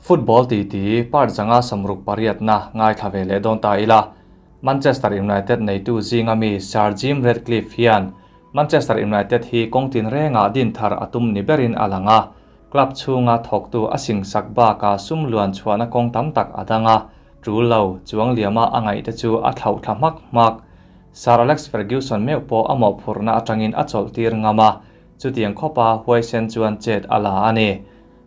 Football titi part 168na ngaithla ve leh dawn ta ila. Manchester United neitu zinga mi Sir Jim Ratcliffe hian Manchester United hi kawng tinrengah din thar a tum ni berin a lang a. Club chhunga thawktu a singsak bakah sum luan chhuahna kawng tam tak a dang a, tul lo chuang liama a ngaihte chu a thlauh thla hmak hmak. Sir Alex Ferguson meuh pawh a mawhphurhna atangin a chawlhtir ngam a, chutiang khawpa huaisen chuan chet a la a ni.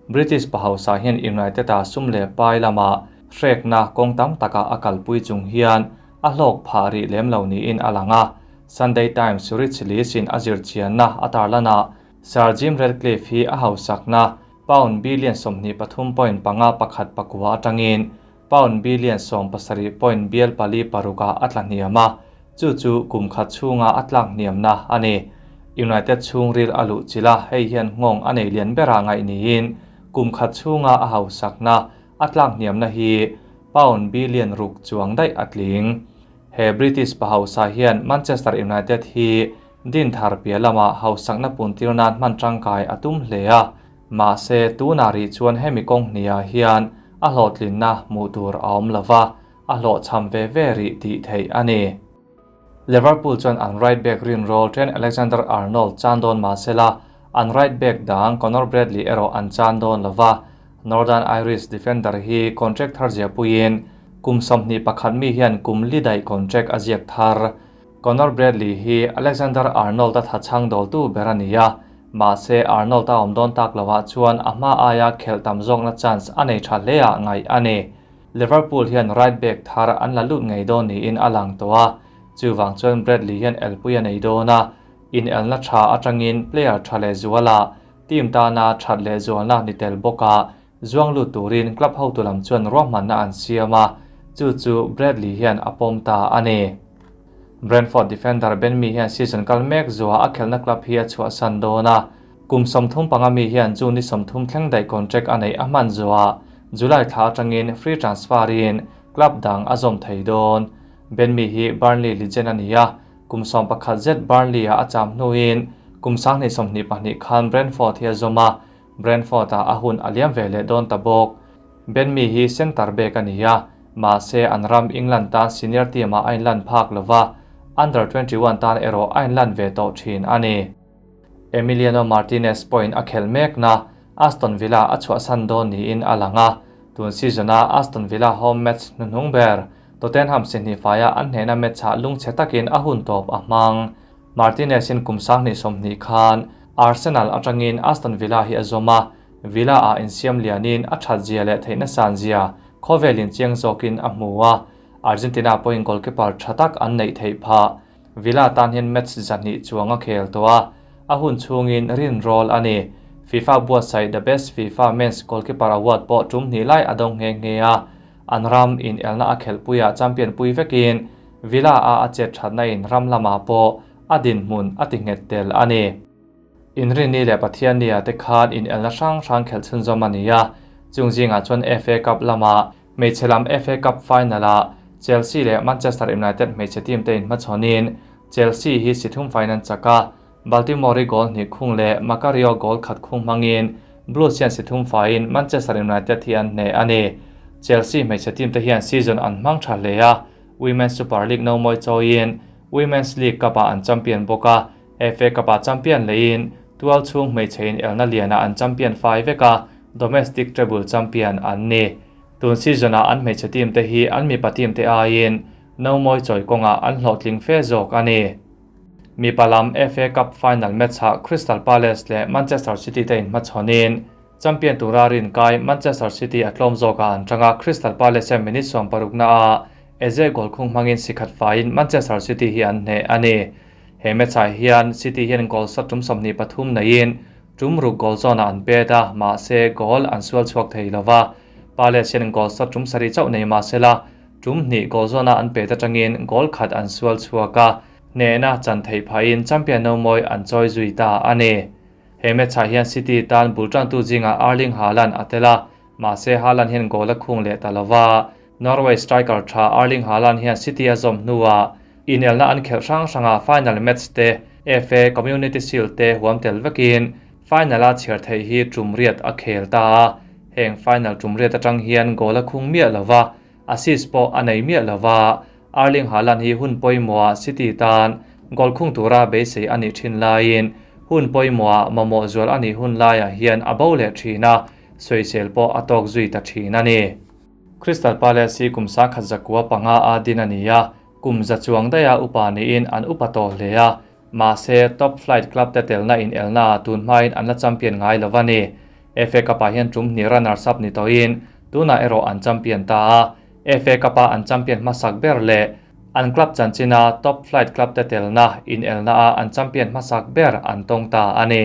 British pa hausa hian United-a sum leh pai lama hrekna kawng tam takah a kalpui chung hian a hlawk phah rih lem lo niin a lang a. Sunday Times Rich List-in a zirchianna a tarlanah Sir Jim Ratcliffe hi a hausakna pound billion 23.5 pakhat pakua atangin pound billion 17 point bial pali parukah a tla hniam a, chu chu kum khat chhunga a tlak hniamna a ni. United chhungril a luh chilh a, hei hian nghawng a nei lian berah ngaih niin kum khat chhunga a hausakna a tlak hniamna hi pound billion ruk chuang daih a tling. He British pa hausa hian Manchester United hi din thar piah lama hausakna puntir nan hman tangkai a tum hle a, mahse tunah rih chuan hemi kawng hniah hian a hlawhtlinna hmuh tur a awm lova, a hlawhchham ve ve rih tih theih a ni. Liverpool chuan an right back rinrawl Trent Alexander-Arnold chan dawn mahsela an right back dang Conor Bradley erawh an chan dawn lova, Northern Irish defender hi contract thar zia puiin kum 21 mi hian kum li daih contract a ziak thar. Conor Bradley hi Alexander-Arnold a thachhang dawltu ber a ni a, mahse Arnold a awm dawn tak lovah chuan a hma aia khelh tam zawkna chance a nei tha hle ah ngaih a ni. Liverpool hian right back thar an la lut ngei dawn niin a lang tawh a, chuvang chuan Bradley hian elpui a nei dawn a, inelna tha atangin player tha leh zuala team tana that leh zualna ni tel bawka zuang lut turin club hotu lam chuan ruahmanna an siam a, chu chu Bradley hian a pawm ta a ni. Brentford defender Ben Mee hian season kal mek zuwa a khelna club hi a chhuahsan dawn a, kum 35 mi hian June ni 30 thleng daih contract a nei a hman zuwa July thla atangin free transfer in club dang a zawm thei dawn. Ben Mee hi Burnley legend a ni a, kum 11 zet Burnley a a cham hnuin kum 2022 khan Brentford hi a zawm a, Brentford a a hun a liam ve leh dawn ta bawk. Ben Mee hi centre back a ni a, mahse an ram England tan senior team a a inlan phak lova, under 21 tan erawh a inlan ve tawh thin a ni. Emiliano Martinez point a khel mekna Aston Villa a chhuahsan dawn niin a lang a, tun season a Aston Villa home match hnuhnung ber Tottenham si hnih faia an hnehna match ah lungchhe takin a hun tawp a hmang. Martinez in kum 2020 khan Arsenal atangin Aston Villa hi a zawm a, Villa a insiam lianin a that zia leh theihna san zia khawvelin chiang zawkin a hmu a, Argentina pawhin goalkeeper tha tak an neih theih phah. Villa tan hian match 200 chuang a khel tawh a, a hun chhungin rinrawl a ni. FIFA buatsaih The Best FIFA Men's Goalkeeper Award pawh tum hnih lai a dawng nghe nghe a, an ram in elna a khelhpuia champion pui vekin Villa a a chet thatna in ram lamah pawh a dinhmun a ti nghet tel a ni. Inrini leh Pathian nia te khan in elna hrang hrang khelh chhunzawm a ni a, chung zingah chuan FA Cup lama hmeichhe lam FA Cup final a Chelsea leh Manchester United hmeichhe team te in hmachhawnin Chelsea hi sithum final chaka Baltimore goal hnih khung leh Macario goal khat khung hmangin Blues hian sithum fain Manchester United hi an hne a ni. Chelsea hmeichhe team te hian season an hmang tha hle a, Women's Super League no moi chawiin Women's League Cup ah an champion bawk a, FA Cup ah champion leiin tual chhung hmeichhe in elna lian ah an champion fai vek a, domestic treble champion an ni. Tun season ah an hmeichhe team te hi an mipa team te aiin no moi chawi kawngah an hlawhtling fe zawk a ni. Mipa lam FA Cup final match ah Crystal Palace leh Manchester City te in hmachhawnin champion tura rin kai Manchester City a tlawm zawkah an tanga Crystal Palace hian minute 60 na a Eze goal khung hmangin sikhat faiin Manchester City hi an hne a ni. He match ah hian City hian goal shot tum 23 neiin tum ruk goal zone ah an pet a, mahse goal an sual chhuak thei lova. Palace hian goal shot tum 7 chauh nei mahsela tum hnih goal zone ah an pet atangin goal khat an sual chhuak a, hnehna chan thei phain champion no moi an chawi zui ta a ni. He match ah hian City tan bultan tu zinga Erling Haaland a tel a, mahse Haaland hian goal a khung leh ta lova. Norway striker tha Erling Haaland hian City a zawm hnuah inelna an khelh hrang hranga final match te FA Community Shield te huam tel vekin final a chhiar theih hi tum riat a khel ta a. Heng final tum riat atang hian goal a khung miah lova, assist pawh a nei miah lova. Erling Haaland hi hun pawimawhah City tan goal khung tura beisei a nih thin laiin hun pawimawhah mamawh zual a nih hun laiah hian a bo leh thin a, sawisel pawh a tawk zui ta thin a ni. Crystal Palace hi kum sangkhat zakua panga a din a ni a, kum za chuang daiha upa niin an upa tawh hle a, mahse top flight club te telna inelnaah tun hmain an la champion ngai lo a ni. FA Cup-ah hian tum hnih runners up ni tawhin tunah erawh an champion ta a, FA Cup-a an champion hmasak ber leh an club chanchina top flight club te telna inelnaah an champion hmasak ber an tawng ta a ni.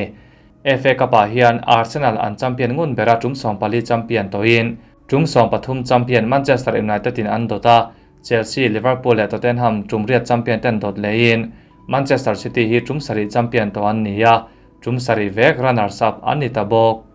FA Cup-ah hian Arsenal an champion ngun bera tum 14 champion tawhin tum 13 champion Manchester United in an dawt a, Chelsea, Liverpool leh Tottenham tum riat champion ten dawt lehin Manchester City hi tum sarih champion tawh an ni a, tum sarih vek runners up an ni ta bawk.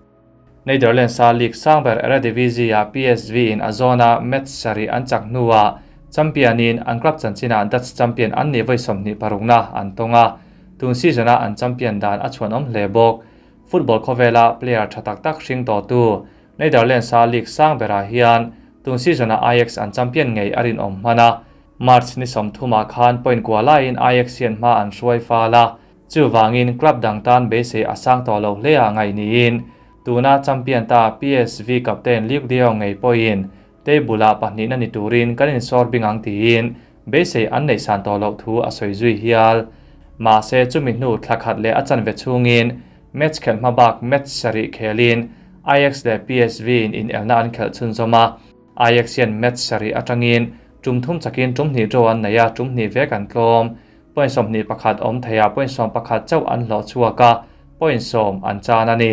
Netherlands-a league sang ber Eredivisie-ah PSV in a zawna match sarih an chak hnuah champion-in an club chanchinah Dutch champion an nih vawi 26na an tawng a, tun season-a an champion dan a chhuanawm hle bawk. Football khawvela player tha tak tak hring tawhtu Netherlands-a league sang berah hian tun season-ah Ajax an champion ngei a rinawm hman a, March ni 30ah khan point kua laiin Ajax hian hma an hruai fal a, chuvangin club dang tan beisei a sang tawh lo hle ah ngaih niin tuna champion ta PSV captain Luuk de Jong ngei pawhin table-ah pahnihna ni turin kan insawr bing ang tiin beisei an neih san tawh loh thu a sawi zui hial. Mahse chumi hnu thla khat leh a chanve chhungin match khelh hma bak match sarih khelin Ajax leh PSV in inelna an khelh chhunzawm a, Ajax hian match sarih atangin tum thum chakin tum hnih draw an nei a, tum hnih vek an tlawm. Point 21 awm thei ah point 11 chauh an hlawh chhuak a, point 10 an chan a ni.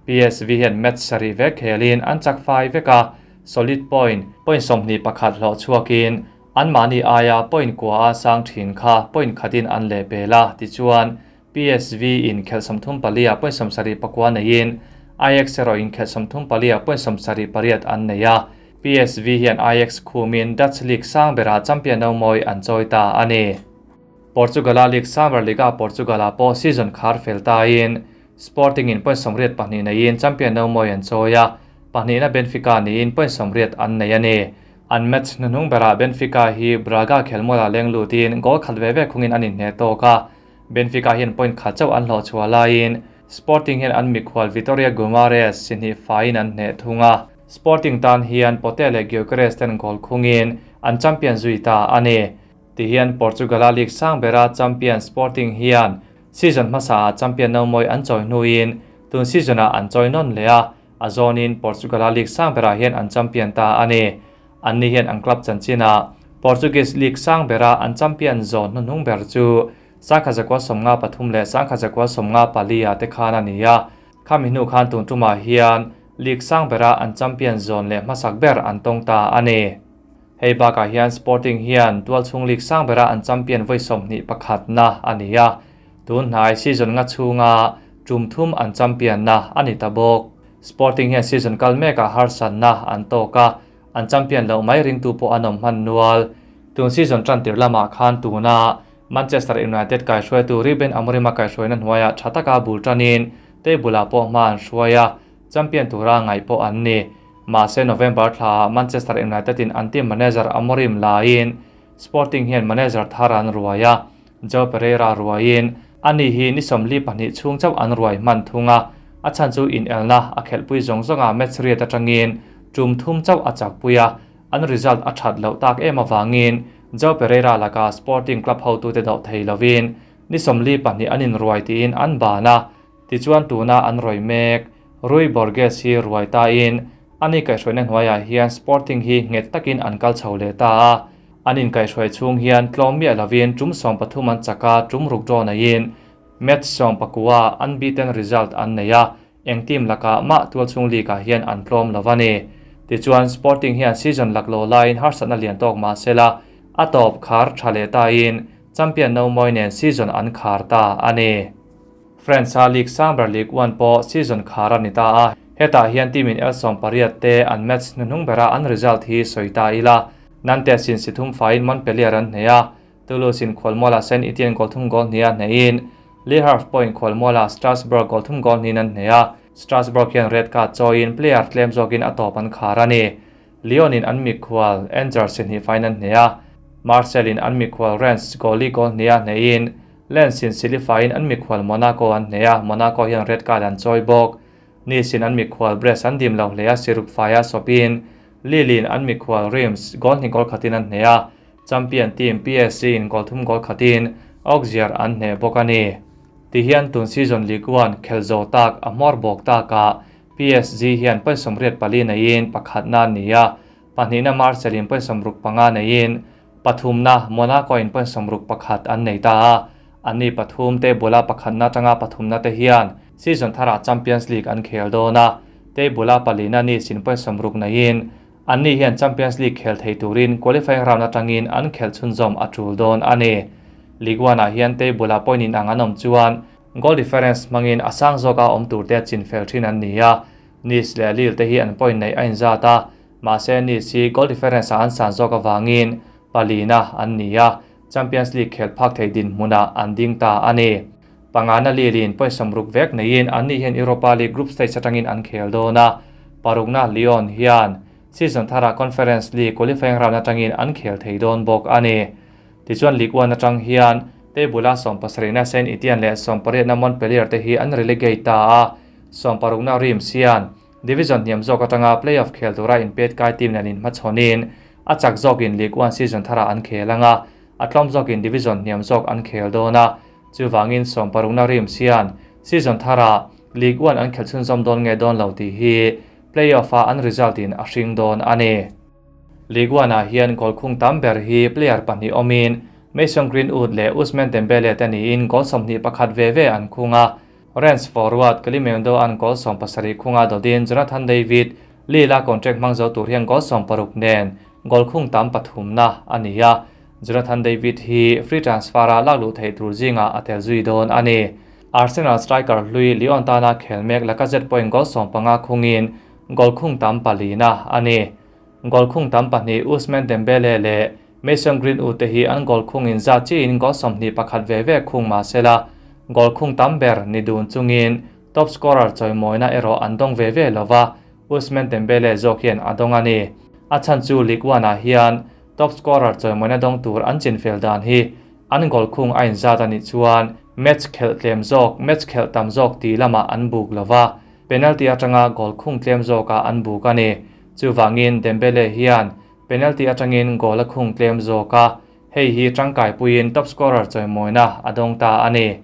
PSV hian match sarih vek khelin an chak fai vek a, solid point, point 21 hlawh chhuakin anmahni aia point kua a sang thin kha point khatin an leh pel a, tichuan PSV in khelh 34 ah point 79 neiin Ajax erawh in khelh 34 ah point 78 an nei a, PSV hian Ajax khumin Dutch League sang berah champion no mawi an chawi ta a ni. Portugal-a League sang ber Liga Portugal-ah pawh season khar fel tain Sporting in point 82 neiin champion no mawi an chawi a, pahnihna Benfica niin point 80 an nei a ni. An match hnuhnung berah Benfica hi Braga khelmuala leng lutin goal khat ve ve khungin an inhne tawk a, Benfica hian point khat chauh an hlawh chhuah laiin Sporting hian an mikhual Vitoria Guimarães si hnih faiin an hneh thung a. Sporting tan hian Pote leh Gyökeres ten goal khungin an champion zui ta a ni. Tihian Portugal-a league sang bera champion Sporting hian season hmasaah champion no mawi an chawi hnuin tun season-ah an chawi nawn leh a, a zawnin Portugal-a league sang berah hian an champion ta a ni. Anni hian an club chanchinah Portuguese league sang bera an champion zawn hnuhnung ber chu 1953 leh 1954 ah te khan a ni a, khami hnu khan tun tumah hian league sang bera an champion zawn leh hmasak ber an tawng ta a ni. Hei bakah hian Sporting hian tualchhung league sang bera an champion vawi 21 na a ni a, tun hnai season nga chhunga tum thum an champion na a ni ta bawk. Sporting hian season kal mekah harsanna an tawk a, an champion loh mai ringtu pawh an awm hman nual. Tun season tan tir lamah khan tuna Manchester United kaihruaitu Ruben Amorim a kaihruaina hnuaiah tha taka bul tanin table-ah pawh hma an hruai a, champion tura ngaih pawh an ni. Mahse November thlaah Manchester United in an team manager Amorim laiin Sporting hian manager thar an ruai a, Joao Pereira ruaiin ani hi ni 42 chhung chauh an ruai hman thung a, a chhan chu inelna a khelhpui zawng zawnga match riat atangin tum thum chauh a chakpui a, an result a that loh tak em awangin Joao Pereira laka Sporting club hotute dawh thei lovin ni 42 an inruai tiin an ban a, tichuan tuna an ruai mek. Rui Borges hi ruai tain ani kaihhruaina hnuaiah hian Sporting hi nghet takin an kal chho leh ta a, an inkaihhruai chhung hian tlawm miah lovin tum 13 an chak a, tum ruk draw neiin match 19 unbeaten result an nei a, eng team lakah mah tualchhung league ah hian an tlawm lo a ni. Tichuan Sporting hian season laklo laiin harsatna lian tawk mahsela a tawp khar tha leh tain champion no mawi nen season an khar ta a ni. France-a league sang ber Ligue 1 pawh season khar a ni ta a, hetah hian team in el 18 te an match hnuhnung bera an result hi sawi ta ila. Nantes in si thum faiin Montpellier an hneh a, Toulouse in khualmuala Saint Etienne goal thum goal hnih a hnehin Le Havre pawhin khualmuala Strasbourg goal thum goal hnihin an hneh a. Strasbourg hian red card chawiin player tlem zawkin a tawp an khar a ni. Lyon in an mikhual Angers si hnih faiin an hneh a, Marseille in an mikhual Rennes goal li goal hnih a hnehin Lens in si li faiin an mikhual Monaco an hneh a, Monaco hian red card an chawi bawk. Nice in an mikhual Brest an dim lo hle a, si ruk faia sawpin Lille in an mikhual Reims goal hnih goal khatin an hneh a, champion team PSG in goal thum goal khatin Auxerre an hneh bawk a ni. Tihian tun season Ligue 1 khel zo tak a hmawr bawk takah PSG hian point 84 neiin pakhatna an ni a, pahnihna Marseille in point 65 neiin pathumna Monaco in point 61 an nei ta a. Anni pathum table-a pakhatna atanga pathumna te hian season tharah Champions League an khel dawn a, table-a palina Nice in point 60 neiin anni hian Champions League khel thei turin qualifying round atangin an khelh chhunzawm a tul dawn a ni. Ligue 1-ah hian table-a point inang an awm chuan goal difference hmangin a sang zawka awm turte a chinfel thin an ni a, Nice leh Lille te hi an point neih a inzat a, mahse Nice hi goal difference-ah an san zawk avangin palina an ni a, Champions League khel phak thei dinhmunah an ding ta a ni. Pangana Lille in point 60 vek neiin anni hian Europa League group stage atangin an khel dawn a, parukna Lyon hian season tharah Conference League qualifying round atangin an khel thei dawn bawk a ni. Tichuan Ligue 1 atang hian table-a 17na Saint-Etienne leh 18na Montpellier te hi an relegate ta a, 16na Reims hian division hniam zawk atanga playoff khel tura inpet kai team nen inhmachhawnin a chak zawkin Ligue 1 season tharah an khel anga, a tlawm zawkin division hniam zawk an khel dawn a, chuvangin 16na Reims hian season tharah Ligue 1 an khel chhunzawm dawn nge dawn lo tih hi playoff-a an result in a hring dawn a ni. Ligue 1-ah hian goal khung tam ber hi player pahnih awmin Mason Greenwood leh Ousmane Dembele te niin goal 21 ve ve an khung a, Rennes forward Kalimuendo an goal 17 khunga dawtin Jonathan David Lille-a contract hmang zo tur hian goal 16 nen goal khung tam pathumna a ni a, Jonathan David hi free transfer-a lak luh theih tur zingah a tel zui dawn a ni. Arsenal striker hlui Lyon tana khel mek Lacazette pawhin goal 15 khungin goal khung tam palina a ni. Goal khung tam pahnih Ousmane Dembele leh Mason Greenwood te hi an goal khungin za chiin goal 21 ve ve khung mahsela goal khung tam ber ni dun chungin top scorer chawimawina erawh an dawng ve ve lova, Ousmane Dembele zawk hian a dawng a ni. A chhan chu Ligue 1-ah hian top scorer chawimawina dawng tur an chinfel dan hi an goal khung a inzat a nih chuan match khelh tlem zawk, match khelh tam zawk tih lamah an buk lova, penalty atanga goal khung tlem zawkah an buk a ni. Chuvangin Dembele hian penalty atangin goal a khung tlem zawk a, hei hi tangkai puiin top scorer chawimawina a dawng ta a ni.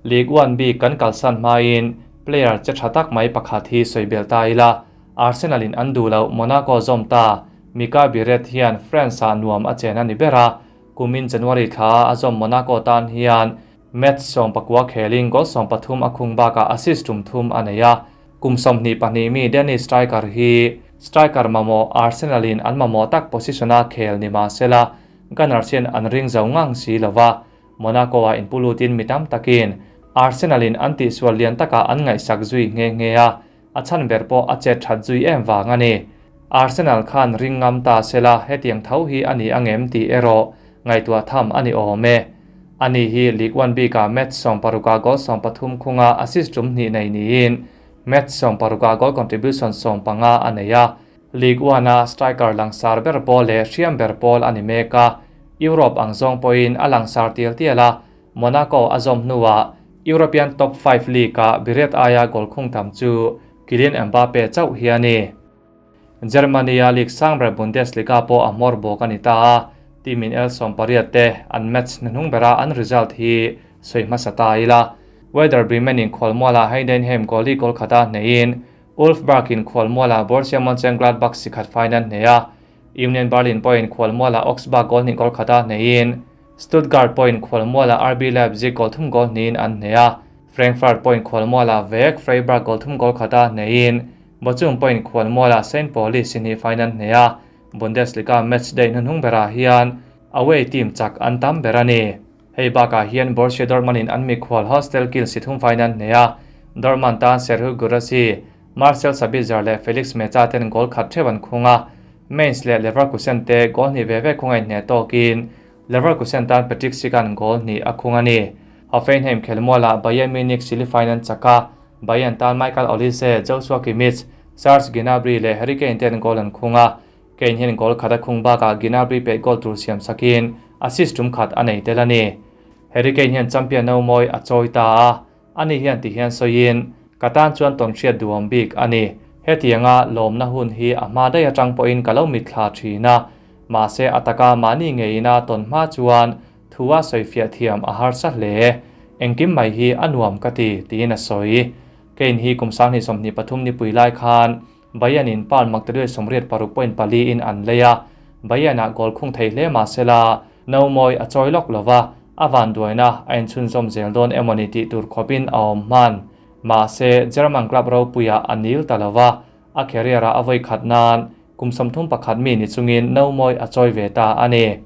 Ligue 1 bik kan kalsan hmain player che tha tak mai pakhat hi sawibel ta ila, Arsenal in an duh loh Monaco zawm ta Mika Biereth hian France-ah nuam a chen a ni ber a, kumin January thla a zawm Monaco tan hian match 19 khelin goal 13 a khung bakah assist tum thum a nei a, kum 22 mi Danish striker hi striker mamawh Arsenal in an mamawh tak position-a khel ni mahsela Gunners hian an ring zo ngang si lova, Monaco-a inpulutin mi tam takin Arsenal in an tihsual lian takah an ngaihsak zui nghe nghe a, a chhan ber pawh a chet that zui em vang a ni. Arsenal khan ring ngam ta sela hetiang tho hi a ni angem tih erawh ngaihtuah tham a ni awm e. Ani hi Ligue 1 bikah match 16 goal 13 khunga assist tum hnih nei niin match 16 goal contribution 15 a nei a, Ligue 1-a striker langsar ber pawl leh hriam ber pawl a ni mek a, Europe ang zawng pawhin a langsar tial tial a, Monaco a zawm hnuah European top 5 league-ah Biereth aia goal khung tam chu Kylian Mbappe chauh hi a ni. Germany-a league sang ber Bundesliga pawh a hmawr bawk a ni ta a, team in el 18 te an match hnuhnung bera an result hi sawi hmasa ta ila. Werder Bremen in khualmualah Heidenheim goalie goal khata hneiin Wolfsburg in khualmualah Borussia Mönchengladbach si khat fai nan hneh a, Union Berlin pawhin khualmualah Augsburg goal hnih goal khata hneiin Stuttgart pawhin khualmualah RB Leipzig goal thum goal hnihin an hneh a, Frankfurt pawhin khualmualah vek Freiburg goal thum goal khata hneiin Bochum pawhin khualmualah St. Pauli si hnih fai nan hneh a, Bundesliga match day hnuhnung berah hian away team chak an tam ber a ni. Hei bakah hian Borussia Dortmund in an mikhual Hostel Kiel si thum fai nan hneh a, Dortmund tan Serhou Guirassy, Marcel Sabitzer leh Felix Meza ten goal khat theuh an khung a, Mainz leh Leverkusen te goal hnih ve ve khunga inhneh tawkin Leverkusen tan Patrick Schick-a'n goal hnih a khung a ni. Hoffenheim khelmualah Bayern Munich si li fai nan chak a, Bayern tan Michael Olise, Joshua Kimmich, Serge Gnabry leh Harry Kane ten goal an khung a, Kane hian goal khat a khung bakah Gnabry peh goal tur siam sakin assist tum khat a nei tel a ni. Harry Kane hian champion no mawi a chawi ta a, ani hian ti hian sawiin, Ka tan chuan tawn hriat duhawm bik a ni. Hetianga lawmna hun hi a hma daih atang pawhin ka lo mitthla thin a, mahse a taka mahni ngeina tawn hma chuan Thua sawifiah thiam a harsa hle. Engkim mai hi a nuam ka ti, tiin a sawi. Kane hi kum 2023 nipui lai khan Bayern in Paul Magdeluis 86 point pali in an lei a, Bayern ah goal khung thei hle mah sela, no mawi a chawi lawk lova, a vanduaina a inchhunzawm zel dawn emawni tih tur khawpin a awm hman. Mahse, German club ropuiah a nil ta lova, a career ah a vawi khat nan Kum 31 mi ni chungin no mawi a chawi ve ta a ni.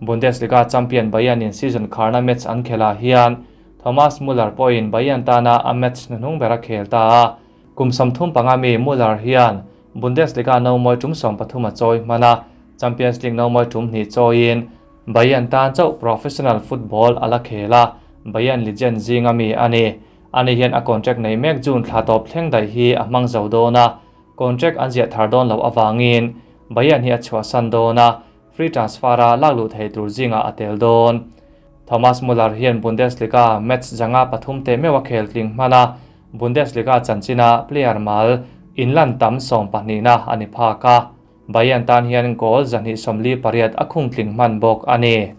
Bundesliga champion Bayern in season kharna match an khelh ah hian Thomas Muller pawhin Bayern tana a match hnuhnung ber a khel ta a. Kum 35 mi Muller hian Bundesliga no mawi tum 13 a chawi hman a, Champions League no mawi tum hnih chawiin Bayern tan chauh professional football a la khel a, Bayern legend zinga mi a ni. Ani hian a contract nei mek June thla tawp thleng daih hi a hmang zo dawn a, Contract an ziah thar dawn loh avangin Bayern hi a chhuahsan dawn a, free transfer-a lak luh thei tur zingah a tel dawn. Thomas Muller hian Bundesliga match zanga pathum teh meuh a khel tling hman a, Bundesliga chanchina player mal inlan tam 12na a ni phak a, Bayern tan hian goal 248 a khung tling hman bawk a ni.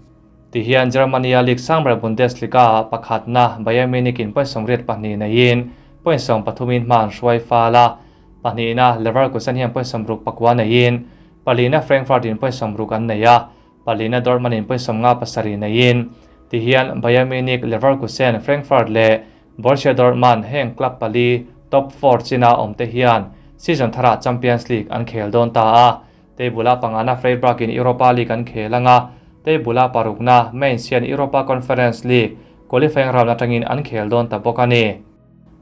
Tihian Germany-a league sangber Bundesliga-ah pakhatna Bayern Munich-in point 82 neiin point 13-in hma an hruai fal a, pahnihna Leverkusen hian point 69 neiin palina Frankfurt-in point 60 an nei a, palina Dortmund-in point 57 neiin tihian Bayern Munich, Leverkusen, Frankfurt leh Borussia Dortmund heng club pali top four china awmte hian season tharah Champions League an khel dawn ta a. Table-a pangana Freiburg-in Europa League an khel anga, table-a parukna Mainz hian Europa Conference League qualifying round atangin an khel dawn ta bawk a ni.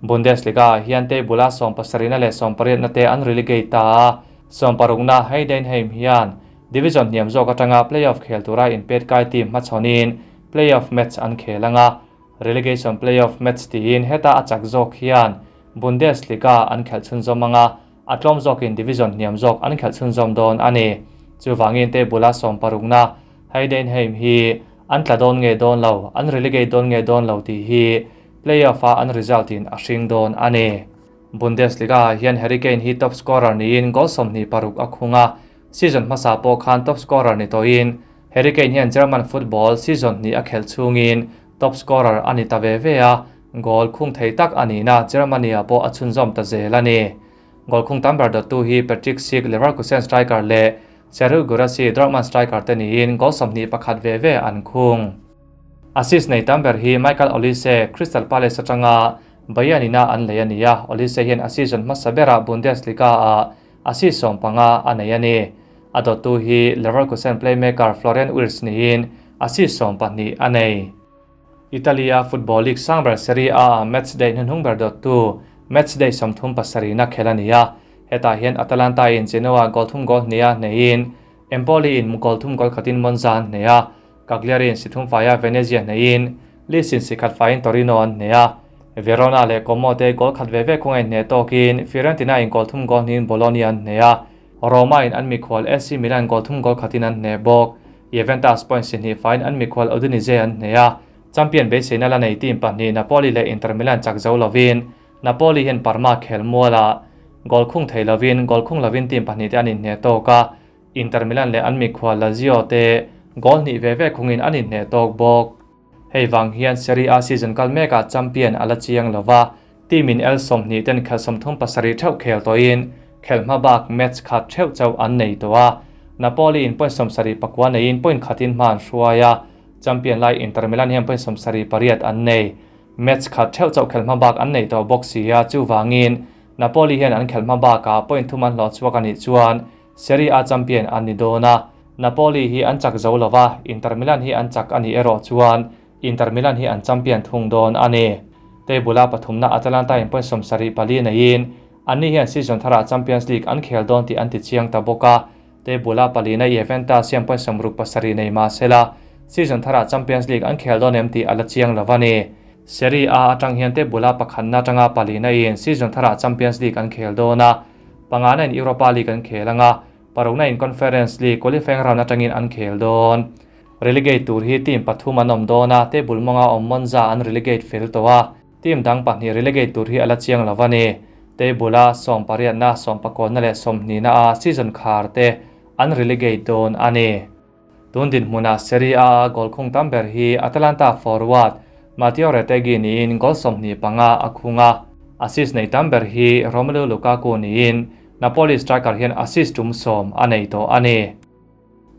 Bundesliga-ah hian table-a sawmpasarihna leh sawmpariatna te an relegate ta a, sawmparukna Heidenheim hian division hniam zawk atanga playoff khel tura inpet kai team hmachhawnin playoff match an khel anga, relegation playoff match tiin heta a chak zawk hian Bundesliga an khelh chhunzawm anga, A tlawm zawkin division hniam zawk an khelh chhunzawm dawn a ni. Chuvangin table-a sawmparukna Heidenheim hi an tla dawn nge dawn lo, an relegate dawn nge dawn lo tih hi play-off-a an result-in a hring dawn a ni. Bundesliga-ah hian Harry Kane hi top scorer niin goal 26 a khung a, season hmasa pawh khan top scorer ni tawhin Harry Kane hian German football season hnih a khelh chhungin top scorer a ni ta ve ve a, goal khung thei tak a nihna Germany-ah pawh a chhunzawm ta zel a ni. Goal khung tam ber dawttu hi Patrick Schick, Leverkusen striker leh Serhou Guirassy, Dortmund striker te niin goal 21 ve ve an khung. Assist nei tam ber hi Michael Olise, Crystal Palace atanga Bayern ina an lei a ni a, Olise hian a season hmasa berah Bundesliga-ah assist 15 a nei a ni. A dawttu hi Leverkusen playmaker Florian Wirtz niin assist 12 a nei. Italy-a football league sangber Serie A-ah match day hnuhnung ber dawttu match day 37 na khel a ni a. Hetah hian Atalanta-in Genoa goal thum goal hniha hneihin Empoli-in goal thum goal khatin Monza an hneh a, Cagliari-in si thum faia Venezia hneihin Lecce-in si khat faiin Torino an hneh a. Verona leh Como te goal khat ve ve khawngaih hneh tawkin Fiorentina-in goal thum goal hnihin Bologna an hneh a, Roma-in an mikhual AC Milan goal thum goal khatin an hneh bawk. Juventus point si hnih faiin an mikhual Udinese an hneh a, champion beiseina la nei team pahnih Napoli leh Inter Milan chak zo lovin Napoli hian Parma khel mualah goal khung thei lovin goal khung lovin team pahnih te an inhneh tawk a, Inter Milan leh an mikhual Lazio te goal hnih ve ve khungin an inhneh tawk bawk. Hei vang hian Serie A season kal mekah champion a la chiang lova, team in L 20 ten khel 37 theuh khel tawhin khel hma bak match khat theuh chauh an nei tawh a. Napoli in point 79 neiin point khatin hma an hruai a, champion lai Inter Milan hian point 78 an nei. Match khat theuh chauh khel hma bak an nei tawh bawk si a, chuvangin Napoli hian an khel hma bakah point thum an hlawh chhuak a nih chuan Serie A champion an ni dawn a, Napoli hi an chak zo lova, Inter Milan hi an chak a nih erawh chuan Inter Milan hi an champion thung dawn a ni. Table-a pathumna Atalanta in point 74 neiin anni hian season tharah Champions League an khel dawn tih an ti chiang ta bawk a. Table-a palina Juventus hian point 67 nei mah sela season tharah Champions League an khel dawn em tih a la chiang lo a ni. Serie A atang hian table-a pakhatna atanga palina in season tharah Champions League an khel dawn a, pangana in Europa League an khel anga, parukna in Conference League qualifying round atangin an khel dawn. Relegate tur hi team pathum an awm dawn a, table mawnga awm Monza an relegate fel tawh a, team dang pahnih relegate tur hi a la chiang lo a ni. Table-a sawmpariatna, sawmpakawna leh sawmhnihna a season khar te an relegate dawn a ni. Tun dinhmunah Serie A-a goal khung tam ber hi Atalanta forward Matteo Retegui niin goal 25 a khung a, assist nei tam ber hi Romelu Lukaku niin Napoli striker hian assist tum 10 a nei tawh a ni.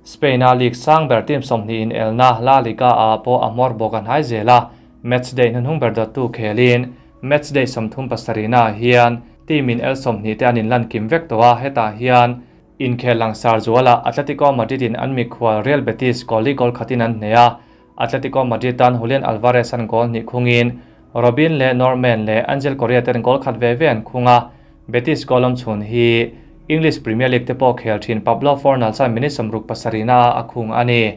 Spain-a league sang ber team 20 in elna La Liga-ah pawh a hmawr bawk a hnai zel a, match day hnuhnung ber dawttu khelin match day 37 na hian team in el 20 te an inlan kim vek tawh a, hetah hian inkhel langsar zuala Atletico Madrid in an mikhual Real Betis goal li goal khatin an hne a, Atletico Madrid tan Julian Alvarez an goal hnih khungin Robin le Norman le Angel Correa ten goal khat ve ve an khunga. Betis goal awm chhun hi English Premier League te pawh khel thin Pablo Fornals an minute 67 na a khung a ni.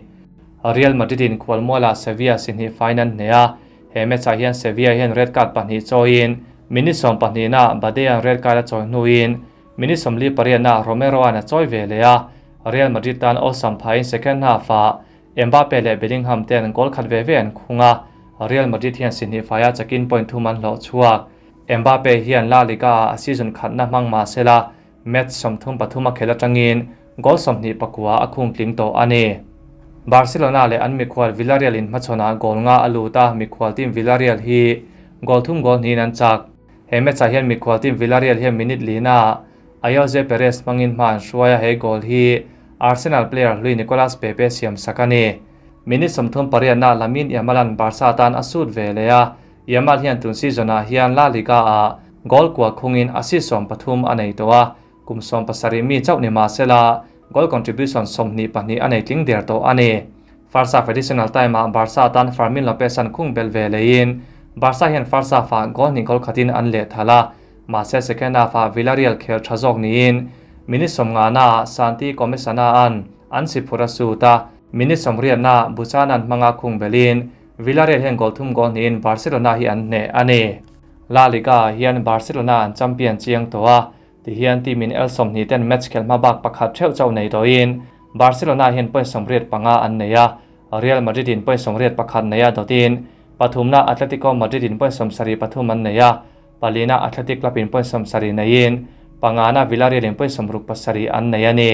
Real Madrid in khualmuala Sevilla si hnih fine an hne a, he match ah hian Sevilla hian red card pahnih chawiin minute 12 na Bade an red card a chawi hnuin minute 48 na Romero an a chawi ve le a. Real Madrid tan awlsam phain second half ah Mbappe le Bellingham ten goal khat ve ve an khunga. Real Madrid hian si hnih faia chakin point thum an hlawh chhuak. Mbappe hian La Liga a season khatna hmang ma sela match 33 a khel atangin goal 29 a khung tling tawh a ni. Barcelona le an mikhual Villarreal in hmachhawnah goal nga a lut a, mikhual team Villarreal hi goal thum goal hnihin an chak. He match ah hian mikhual team Villarreal hian minute lina Ayoze Perez hmangin hma an hruai a, he goal hi Arsenal player hlui Nicolas Pepe siam sak a ni. Minute 38 na Lamine Yamal an Barca tan a sut ve le a, Yamal hian tun season ah hian La Liga ah goal kua khungin assist 13 a nei tawh a, kum 17 mi chauh ni mahsela goal contribution 22 a nei tling der tawh a ni. First half additional time ah Barca tan Fermin Lopez an khung bel ve lein Barca hian first half ah goal hnih goal khatin an leh thal a, mahse second half ah Villarreal khel tha zawk niin minute 50 na Santi Comesaña an an si phura sut a, minute 80 na Buchanan hmanga khung belin Villarreal hian goal thum goal hnihin Barcelona hi an hne a ni. La Liga hian Barcelona an champion chiang tawh a, ti hian team in el 20 ten match khel hma bak pakhat theuh chauh nei tawhin Barcelona hian point 85 an nei a, Real Madrid in point 81 nei a dawtin pathumna Atletico Madrid in point 73 an nei a, palina Athletic Club in point 70 neiin pangana Villarreal in point 67 an nei a ni.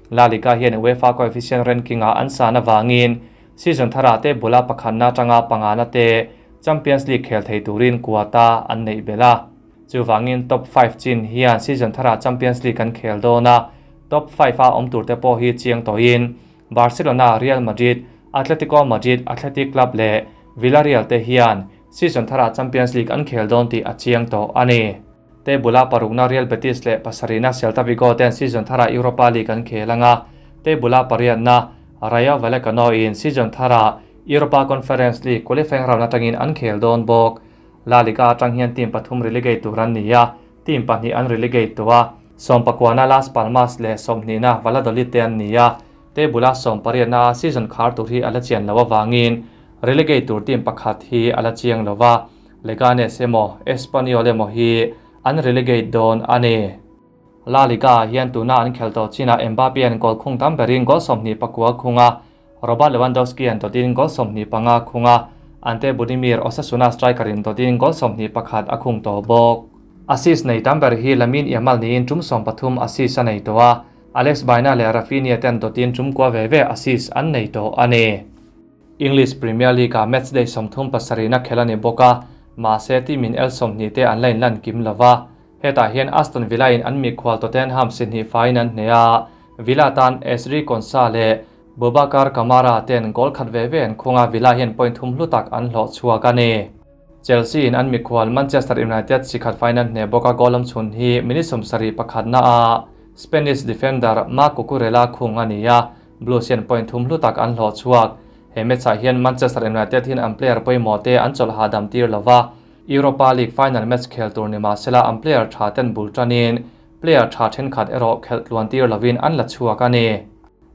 La Liga hian UEFA coefficient ranking ah an sana wangin season thara te bula pakhatna tanga pangana te Champions League khel thei turin quota an nei bela. Chu wangin top 5 chin hian season thara Champions League an khel dawna top 5 a awm tur te pawh hi chiang tawhin Barcelona, Real Madrid, Atletico Madrid, Athletic Club le Villarreal te hian season thara Champions League an khel dawn tih a chiang tawh a ni. Te bula parukna Real Betis le pasarihna Celta Vigo ten season thara Europa League an khel anga, te bula pariatna Rayo Vallecano in season thara Europa Conference League qualifying round atangin an khel dawn bawk. La Liga atang hian team pathum relegate tur an ni a, team pahnih an relegate to a, sawmpakua Las Palmas le 20 na Valladolid te an ni a, te bula 18 na season khar tur hi ala chian lo awangin relegate tur team pakhat hi ala chiang lova, Leganes emaw Espanyol emaw hi an relegate dawn a ni. La Liga hian tuna an khel tawh chinah Mbappe an goal khung tam berin goal 29 khunga, Robert Lewandowski an dawtin goal 25 khunga, Ante Budimir Osasuna striker in dawtin goal 21 a khung tawh bawk. Assist nei tam ber hi Lamine Yamal niin tum 13 assist a nei tawh a, Alex Baena le Raphinha ten dawtin tum kua ve ve assist an nei tawh a ni. English Premier League a match day 37 na khel a ni bawk a, mahse team in el 20 te an line lan kim lova. Hetah hian Aston Villa in an mikhual Tottenham si hnih faiin an hne a, Villa tan Ezri Konsa le Boubacar Kamara ten goal khat ve ve an khunga, Villa hian point thum hlu tak an hlawh chhuak a ni. Chelsea in an mikhual Manchester United si khat faiin an hne bawk a, goal awm chhun hi minute 71 na a Spanish defender Marc Cucurella khung a ni a, Blues hian point thum hlu tak an hlawh chhuak. He match ah hian Manchester United hian an player pawimawh te an chawlh hahdam tir lova, Europa League final match khel tur ni mahsela an player tha ten bul tanin player tha thenkhat erawh khelh tluan tir lovin an la chhuak a ni.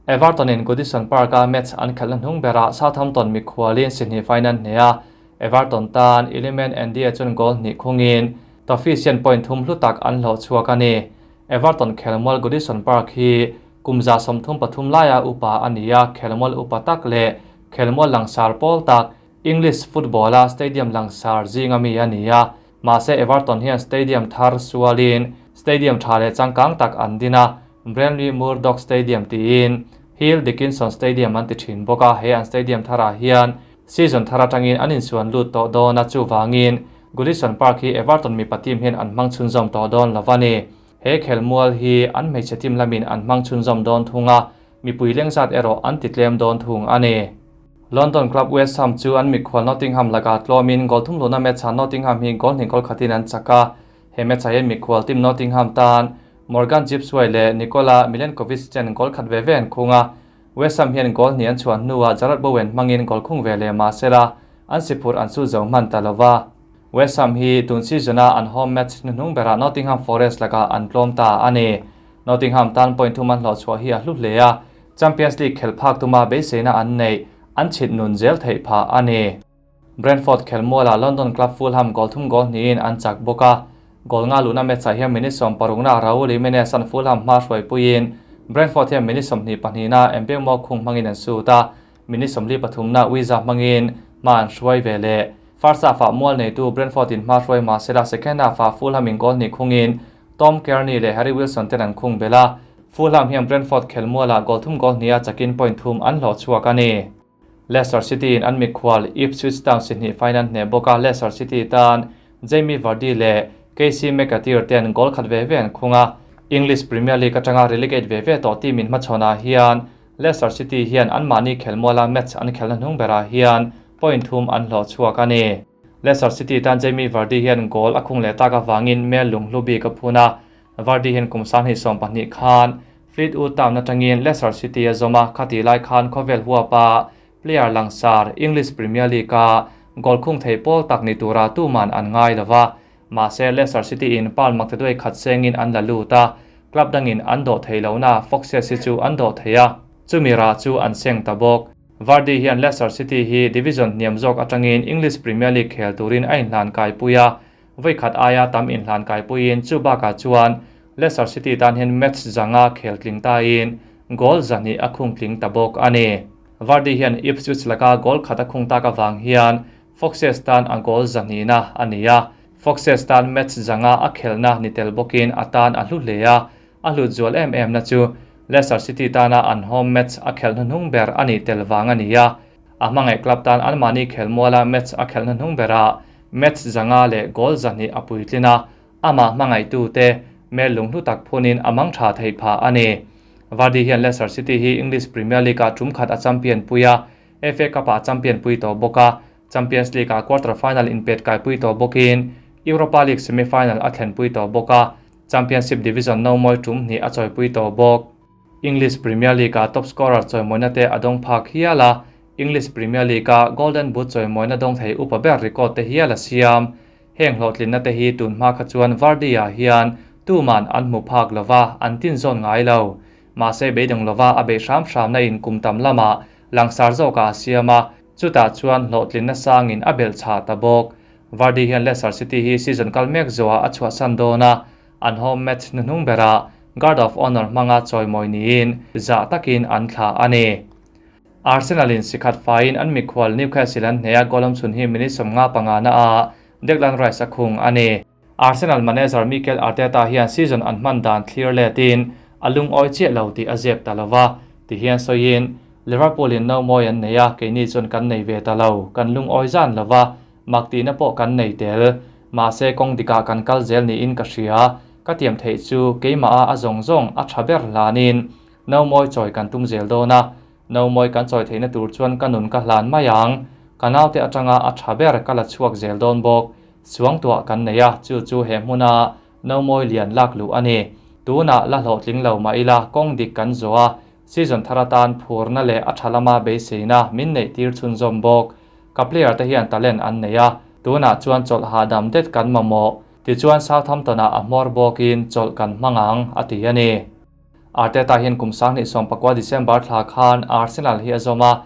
Everton in Goodison Park a match an khelhna hnung berah Southampton mikhualin si hnih faiin an hne a. Everton tan Iliman Ndiaye chuan goal hnih khungin Toffees hian point thum hlu tak an hlawh chhuak a ni. Everton khelmual Goodison Park hi kum 33 laia upa a ni a, khelmual upa tak leh khelmual langsar pawl tak English football-a stadium langsar zinga mi a ni a. Mahse Everton hian stadium thar sualin stadium tha leh changkang tak an din a, Bramley Moore Dock Stadium tiin Hill Dickinson Stadium an ti thin bawk a, he an stadium tharah hian season thar atangin an insuan lut tawh dawn a, chuvangin Goodison Park hi Everton mipa team hian an hmang chhunzawm tawh dawn lo a ni. He khelmual hi an hmeichhe team lamin an hmang chhunzawm dawn thung a, mipui lengzat erawh an ti tlem dawn thung a ni. London club West Ham chu an mikhual Nottingham lakah tlawmin goal thum luhna match-ah Nottingham hi goal hnih goal khatin an chak a, he match-ah hian mikhual team Nottingham tan Morgan Gibbs-White leh Nikola Milenkovic ten goal khat ve ve an khung a, West Ham hian goal hnih an chhuah hnuah Jarrod Bowen hmangin goal khung ve leh mahsela an siphurh an su zo hman ta lo va. West Ham hi tun season-a an home match hnuhnung berah Nottingham Forest lakah an tlawm ta a ni. Nottingham tan point thum an hlawh chhuah hi a hlu hle a, Champions League khelh phak tuma beiseina an neih an chhit nun zel theih phah a ni. Brentford khelmualah London club Fulham goal thum goal hnihin an chak bawk a, goal nga luhna match-ah hian minute 60na Raul Jimenez an Fulham hma hruaipuiin Brentford hian minute 22na Mbeumo khung hmangin an sut a, minute 43na Wissa hmangin hma an hruai ve leh. First half-ah mual neitu Brentford in hma hruai mahsela second half-ah Fulham in goal hnih khungin Tom Cairney leh Harry Wilson ten an khung belh a, Fulham hian Brentford khelmualah goal thum goal hniha chakin point thum an hlawh chhuak a ni. Leicester City in an mikhual Ipswich Town si hnih final hneh bawk a, Leicester City tan Jamie Vardy leh Casey McAteer ten goal khat ve ve an khung a, English Premier League atanga relegate ve ve tawh team in hmachhawnah hian Leicester City hian anmahni khelmuala match an khelna hnung berah hian point thum an hlawh chhuak a ni. Leicester City tan Jamie Vardy hian goal a khung leh tak avangin Mel lunghlu bik a phun a, Vardy hian kum 2020 khan Fleetwood Town atangin Leicester City a zawm a, khati lai khan khawvel huapa player langsar English Premier League-a goal khung thei pawl tak ni tura tuman an ngai lo va, mahse Leicester City in pal maktaduai khat sengin an la lut a, club dangin an dawh thei lohna Foxes hi chu an dawh thei a, chumi rah chu an seng ta bawk. Vardy hian Leicester City hi division hniam zawk atangin English Premier League khel turin a inhlan kaipui a, voi khat aia tam inhlan kaipuiin chu bakah chuan Leicester City tan hian match zanga khel tling tain goal zahnih a khung tling ta bawk a ni. Vardy hian Ipswich laka goal khat a khung tak avang hian Foxes tan a goal zahnihna a ni a, Foxes tan match zanga a khelna ni tel bawkin a tan a hlu hle a, a hlut zual em em na chu Leicester City tana an home match a khelh hnuhnung ber a ni tel vang a ni a, a hmangaih club tan anmahni khelmuala match a khelh hnuhnung berah match zanga leh goal zahnih a puitlin a, amah hmangaihtu te mel lunghlu tak phunin a mang tha theih phah a ni. Vardy hian Leicester City hi English Premier League-ah tum khat a champion pui a, FA Cup-ah champion pui tawh bawk a, Champions League-ah quarter final inpet kaipui tawh bawkin Europa League semi-final a thlen pui tawh bawk a, Championship division no mawi tum hnih a chawipui tawh bawk. English Premier League-ah top scorer chawimawina te a dawng phak hial a, English Premier League-a Golden Boot chawimawina dawng thei upa ber record te hial a siam. Heng hlawhtlinna te hi tun hma kha chuan Vardy-ah hian tuman an hmu phak lova, an tin zawn ngai lo. Mahse beidawng lova a bei hram hramna in kum tam lamah langsar zawkah a siam a, chutah chuan hlawhtlinna sangin a belh chhah ta bawk. Vardy hian Leicester City hi season kal mek zawhah a chhuahsan dawn a, an home match hnuhnung berah Guard of Honour hmanga chawimawi niin zah takin an thlah a ni. Arsenal in sikhat faiin an mikhual Newcastle an hneh a, goal awm chhun hi minute 55 na ah Declan Rice a khung a ni. Arsenal manager Mikel Arteta hian season an hman dan thlir letin a lungawi chiah lo tih a zep ta lova, ti hian sawiin Liverpool in no mawi an nei a, keini chuan kan nei ve ta lo, kan lungawi zan lova, mak tihna pawh kan nei tel. Mahse kawng dikah kan kal zel niin ka hria, ka tiam theih chu keimah a a zawng zawng a tha ber hlanin no mawi chawi kan tum zel dawn a, no mawi kan chawi theihna tur chuan ka nun ka hlan mai ang, ka naute atanga a tha ber ka la chhuak zel dawn bawk, suangtuah kan nei a, chu chu he hmuna no mawi lian lak luh a ni. Tunah la hlawhtling lo mah ila kawng dik kan zawh a, season thar atan phurna leh a tha lama beiseina min neih tir chhunzawm bawk. Ka player te hian talent an nei a, tunah chuan chawlh hahdam det kan mamawh, tichuan Southampton-ah a hmawr bawkin chawlh kan hmang ang, a ti a ni. Arteta hian kum 2019 December thla khan Arsenal hi a zawm a,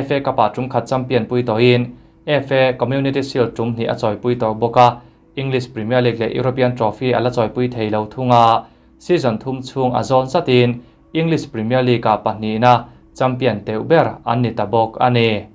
FA Cup-ah tum khat champion pui tawhin FA Community Shield tum hnih a chawipui tawh bawk a, English Premier League leh European Trophy a la chawipui thei lo thung a, season thum chhung a zawn zatin English Premier League-ah pahnihna champion teuh ber an ni ta bawk a ni.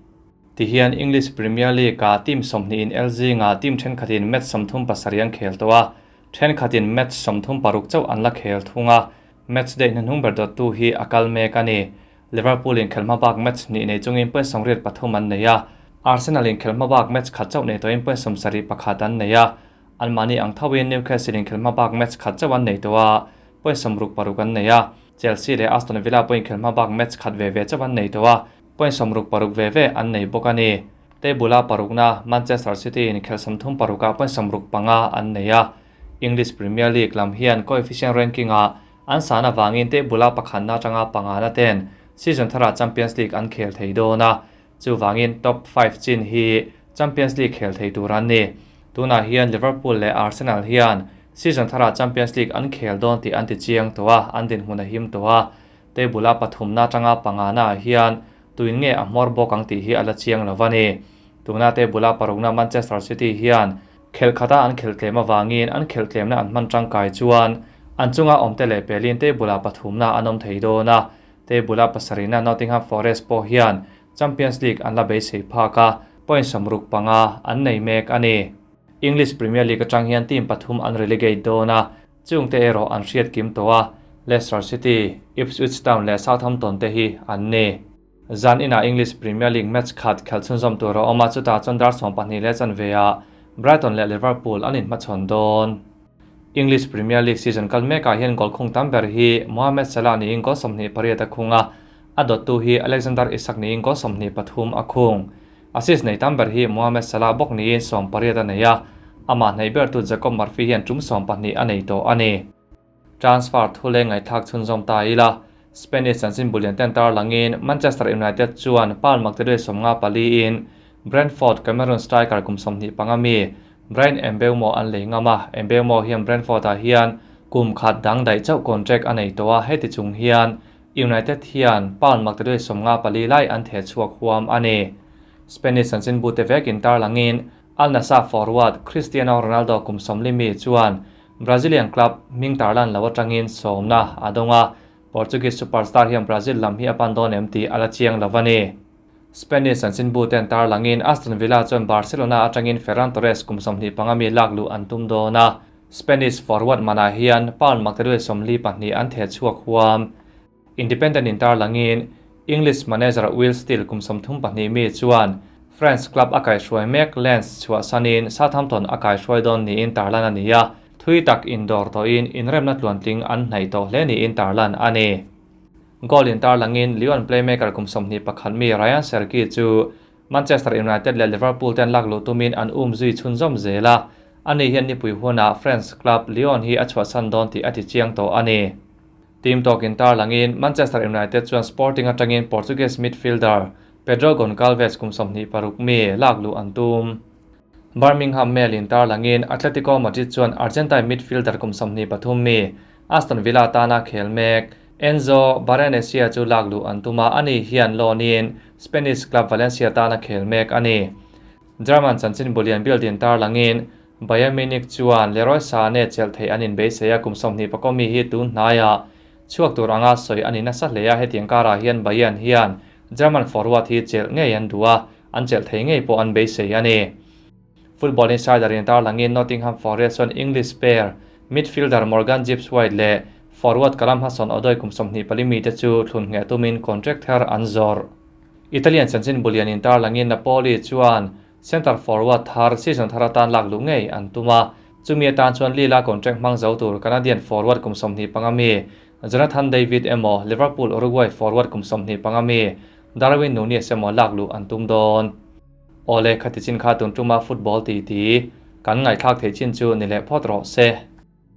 Tihian English Premier League-ah team 20 in el zingah team thenkhatin match 37 an khel tawh a, thenkhatin match 36 chauh an la khel thung a, match day hnuhnung ber dawttu hi a kal mek a ni. Liverpool in khelhma bak match hnih nei chungin point 83 an nei a, Arsenal in khelhma bak match khat chauh nei tawhin point 71 an nei a, anmahni ang thoin Newcastle in khelhma bak match khat chauh an nei tawh a, point 66 an nei a, Chelsea leh Aston Villa pawhin khelhma bak match khat ve ve chauh an nei tawh a, point 66 ve ve an nei bawk a ni. Table-a parukna Manchester City in khelh 36 ah point 65 an nei a, English Premier League lam hian coefficient ranking-ah an sana wangin table-a pakhatna atanga pangana ten season thara Champions League an khel thei dawn a, chu wangin top 5 chin hi Champions League khel thei tur an ni. Tunah hian Liverpool leh Arsenal hian season thara Champions League an khel dawn tih an ti chiang tawh a, an dinhmun a him tawh a, table-a pathumna atanga pangana hian tuin nge a hmawr bawk ang tih hi a la chiang lo a ni. Tuna table-a parukna Manchester City hian khel khata an khel tlem awangin an khel tlemna an hman tangkai chuan an chunga awmte leh pelin table-a pathumna an awm thei dawn a, table-a pasarihna Nottingham Forest pawh hian Champions League an la beisei phak a, point 65 an nei mek a ni. English Premier League atang hian team pathum an relegate dawn a, chungte erawh an hriat kim tawh a, Leicester City, Ipswich Town leh Southampton te hi an ni. Zan ina English Premier League match khat khel chhunzawm tur a awm a, chutah chuan dar 12 leh chanve ah Brighton leh Liverpool an inhmachhawn dawn. English Premier League season kal mekah hian goal khung tam ber hi Mohamed Salah niin goal 28 a khung a, a dawttu hi Alexander Isak niin goal 23 a khung. Assist nei tam ber hi Mohamed Salah bawk niin 18 a nei a, amah hnei ber tu Jacob Murphy hian tum 12 a nei tawh a ni. Transfer thule ngaithak chhunzawm ta ila, Spanish chanchin bulian ten tar langin Manchester United chuan Paul Magdalene 54 in Brentford Cameroon striker kum 25 mi Bryan Mbeumo an lei ngam a, Mbeumo hian Brentford ah hian kum khat dang daih chauh contract a nei tawh a, heti chung hian United hian Paul Magdalene 54 lai an the chhuak huam a ni. Spanish chanchin bu te vekin tar langin Al Nassr forward Cristiano Ronaldo kum 40 mi chuan Brazilian club ming tarlan lo atangin sawmna a dawng a, Portuguese superstar hian Brazil lam hi a pan dawn em tih a la chiang lo a ni. Spanish chanchin bu ten tar langin Aston Villa chuan Barcelona atangin Ferran Torres kum 25 mi lak luh an tum dawn a, Spanish forward manah hian pound maktaduai 42 an the chhuak huam. Independent in tar langin English manager Will Still kum 32 mi chuan France club a kai hruai mek Lens chhuah sanin Southampton a kai hruai dawn niin tarlan a ni a, thui tak indoor tawhin inremna tluantling an hnaih tawh hle niin tarlan a ni. Goal in tar langin Lyon playmaker kum 21 mi Ryan Cherki chu Manchester United leh Liverpool ten lak luh tumin an um zui chhunzawm zel a, ani hian nipui hunah France club Lyon hi a chhuah san dawn tih a ti chiang tawh a ni. Team talk in tar langin Manchester United chuan Sporting atangin Portuguese midfielder Pedro Goncalves kum 26 mi lak luh an tum. Birmingham Mail in tar langin Atletico Madrid chuan Argentine midfielder kum 23 mi Aston Villa tana khel mek Enzo Barrenechea chu lak luh an tuma, ani hian loan-in Spanish club Valencia tana khel mek a ni. German chanchin bulian Bild in tar langin Bayern Munich chuan Leroy Sane chelh thei an inbeisei a, kum 21 mi hi tun hnaiah chhuak tur anga sawi ani nasa hle a, hetiang karah hian Bayern hian German forward hi chelh ngei an duh a, an chelh thei ngei pawh an beisei a ni. Football Insider in tar langin Nottingham Forest chuan English pair midfielder Morgan Gibbs White leh forward Callum Hudson-Odoi kum 24 mi te chu thlun nge tumin contract thar an zawrh. Italian chanchin bulian in tar langin Napoli chuan center forward thar season thar atan lak luh ngei an tuma, chumi atan chuan Lille contract hmang zo tur Canadian forward kum 25 mi Jonathan David emaw Liverpool Uruguay forward kum 25 mi Darwin Nunez emaw lak luh an tum dawn. Ole khati chin kha tun tuma football ti ti kan ngai thlak thei chin chu ni leh phawt rawh se.